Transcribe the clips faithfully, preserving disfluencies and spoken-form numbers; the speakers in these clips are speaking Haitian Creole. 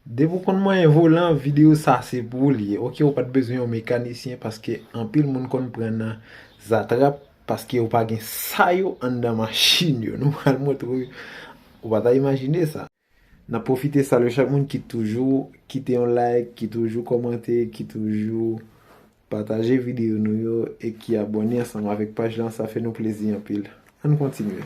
Depi w konn manyen volan, videyo sa se pou ou li ye. Oke, ou pa t bezwen yon mekanisyen paske anpil moun konn pran nan zatrap paske yo pa gen sa yo anndan machin yo. Nou pral montre w, ou pa ta imajine sa. N ap pwofite salye chak moun ki toujou kite yon like, ki toujou kòmante, ki toujou pataje videyo nou yo e ki abòne ansanm avèk paj lan, sa fè nou plezi anpil. Ann kontinye.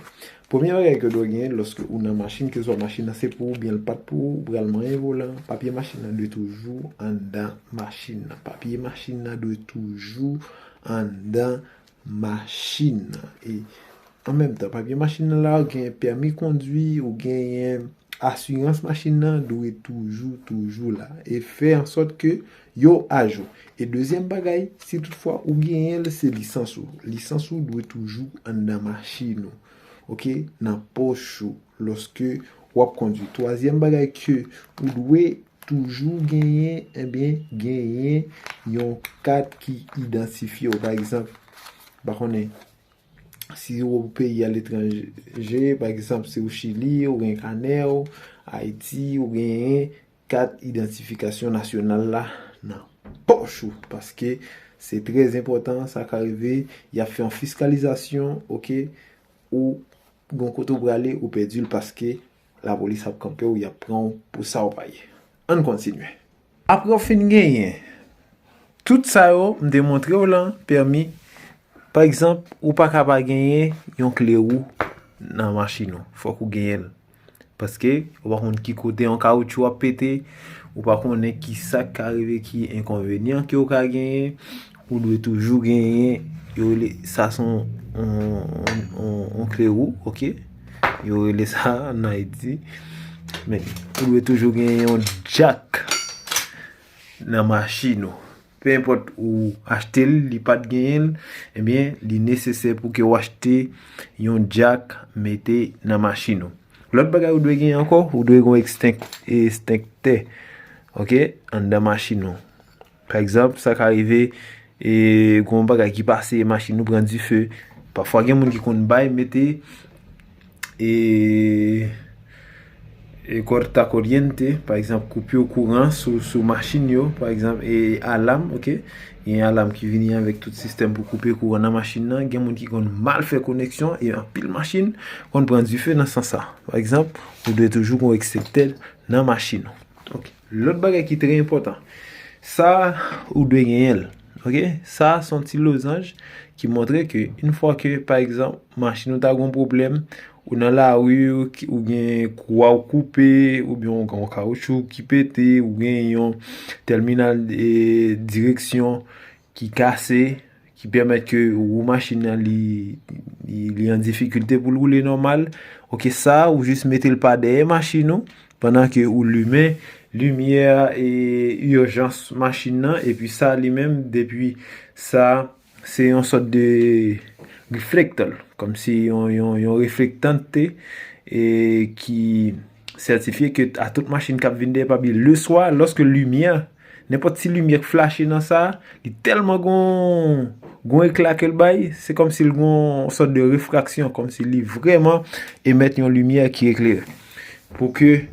Premye bagay ke w dwe genyen lòske ou nan machin, keswa machin nan se pou ou oubyen l pa t pou ou, ou pral manyen volan, papye machin nan dwe toujou anndan machin nan. Papye machin nan dwe toujou anndan machin nan. E an menm tan, papye machin nan la, ou gen pèmi kondwi, ou genyen asirans machin nan dwe toujou, toujou la. E fè an sòt ke yo ajou. E dezyèm bagay, si toutfwa ou genyen l, se lisans ou. Lisans ou dwe toujou anndan machin ou. Oke? Nan pòch ou, lòske w ap kondwi. Twazyèm bagay ke ou dwe toujou genyen, ebyen, genyen yon kat ki idantifye w. Pa egzanp, m pa konnen, si w peyi aletranje, pa egzanp, si w Chili, ou gen kanè w, Ayiti, ou genyen kat idantifikasyon nasyonal la nan pòch ou, paske se trè enpòtan, sa ka rive, y ap fè yon fiskalizasyon, oke, ou gon kote w prale, ou pèdi l paske lapolis ap kanpe w, y ap pran w pou sa w pa ye. Ann kontinye. Apre w fin genyen tout sa yo m te montre w lan, pèmi, pa egzanp, ou pa ka pa genyen yon kle wou nan machin ou. Fòk ou genyen l. Paske ou pa konn ki kote yon kawoutchou ap pete, ou pa konnen ki sa k ka rive, ki enkonvenyan ke w ka genyen. Ou dwe toujou genyen, yo rele sa se yon, yon, yon, yon kle wou, oke? Yo rele sa ann Ayiti. Men, ou dwe toujou genyen yon djak nan machin ou. Pe enpòt ou achte l, li pa t genyen l, ebyen, li nesesè pou ke w achte yon djak mete nan machin ou. Lòt bagay ou dwe genyen ankò, ou dwe gen yon ekstenk-, ekstenktè, oke, anndan machin ou. Pa egzanp, sa ka rive, e, gen yon bagay ki pase, machin ou pran dife. Pafwa gen moun ki konn bay mete, e, e, corta corriente, pa egzanp, koupi kouran sou, sou machin yo, pa egzanp, e, alam, oke? Gen alam ki vini avèk tout sistèm pou koupe kouran nan machin nan. Gen moun ki konn mal fè koneksyon, e anpil machin konn pran dife nan sans sa. Pa egzanp, ou dwe toujou gen yon ekstenktè nan machin ou. Oke. Lòt bagay ki trè enpòtan, sa ou dwe genyen l. Oke? Sa se yon ti lozanj ki montre ke yon fwa ke, pa egzanp, machin ou ta gen yon pwoblèm, ou nan lari, ou ki, ou gen kwa w koupe, oubyen ou gen yon kawoutchou ki pete, ou gen yon tèminal, e, direksyon ki kase, ki pèmèt ke wou machin nan li, li, li an difikilte pou l woule nòmal. Oke, sa, ou jis mete l pa dèyè machin ou, pandan ke ou limen limyè, e, ijans machin nan, epi sa li menm, depi sa, se yon sòt de reflector, kòmsi yon, yon, yon reflektan, e, ki sètifye ke a tout machin k ap vin dèyè, pa bliye, leswa, lòske limyè, nenpòt ti limyè k flache nan sa, li tèlman gon, gon ekla ke l bay, se kòmsi l gon sòt de refraksyon, kòmsi li vrèman emèt yon limyè ki eklere. Pou ke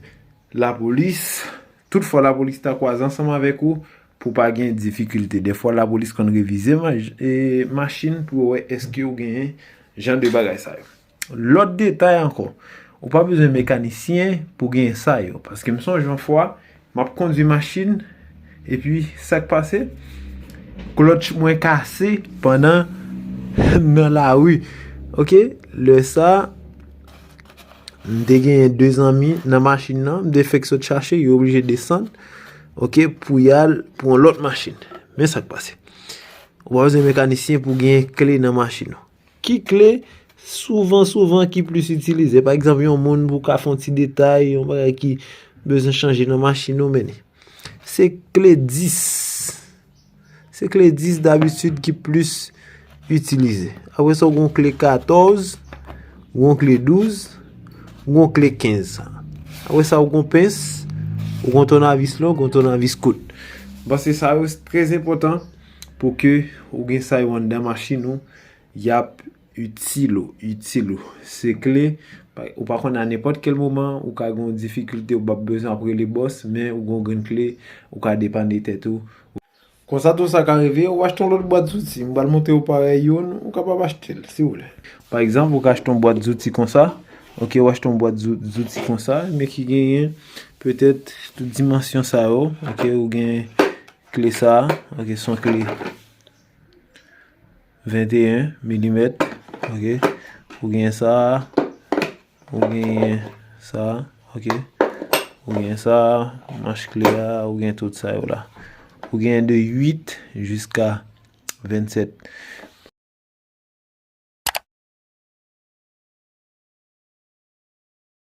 lapolis, tout fwa lapolis ta kwaze ansanm avèk ou, pou pa gen difikilte. Dèfwa, lapolis konn revize maj-, e, machin pou yo wè èske ou genyen jan de bagay sa yo. Lòt detay ankò, ou pa bezwen mekanisyen pou genyen sa yo. Paske m sonje yon fwa, m ap kondwi machin, epi sa k pase, klòtch mwen kase pandan nan lari. Oke, lè sa, m te genyen de zanmi nan machin nan, m te fèk sot chache, yo oblije desann, oke, pou y al pran lòt machin. Men sa k pase. Ou pa bezwen mekanisyen pou genyen kle nan machin ou. Ki kle souvan, souvan ki plis itilize? Pa egzanp, yon moun pou ka fè yon ti detay, yon bagay ki bezwen chanje nan machin ou, men li. Se kle dis. Se kle dis dabitid ki plis itilize. Apre sa, ou gon kle katòz, ou gon kle douz, ou gon kle kenz. Apre sa, ou gon pens, ou gon tonavis long, ou gon tonavis kout. M panse sa yo trè enpòtan pou ke ou gen sa yo anndan machin ou, y ap itil ou, itil ou. Se kle Pa- Ou pa konn a nenpòt kèl moman, ou ka gen yon difikilte, ou p ap bezwen ap rele bòs, men ou gen yon grenn kle, ou ka depann de tèt ou. Konsa tou sa ka rive, ou achte yon lòt bwat zouti. M pral montre w parèy youn, ou kapab achte l, si w vle. Pa egzanp, ou ka achte yon bwat zouti konsa. Ok, ou achte yon bwat zou- zouti konsa, men ki genyen petèt tout dimansyon sa yo. Ok, ou gen kle sa, ok, se yon kle venteyen milimèt. Ok, ou gen sa, ou gen sa, ok, ou gen sa, manch kle a, ou gen tout sa yo la. Ou gen de uit jiska vennsèt.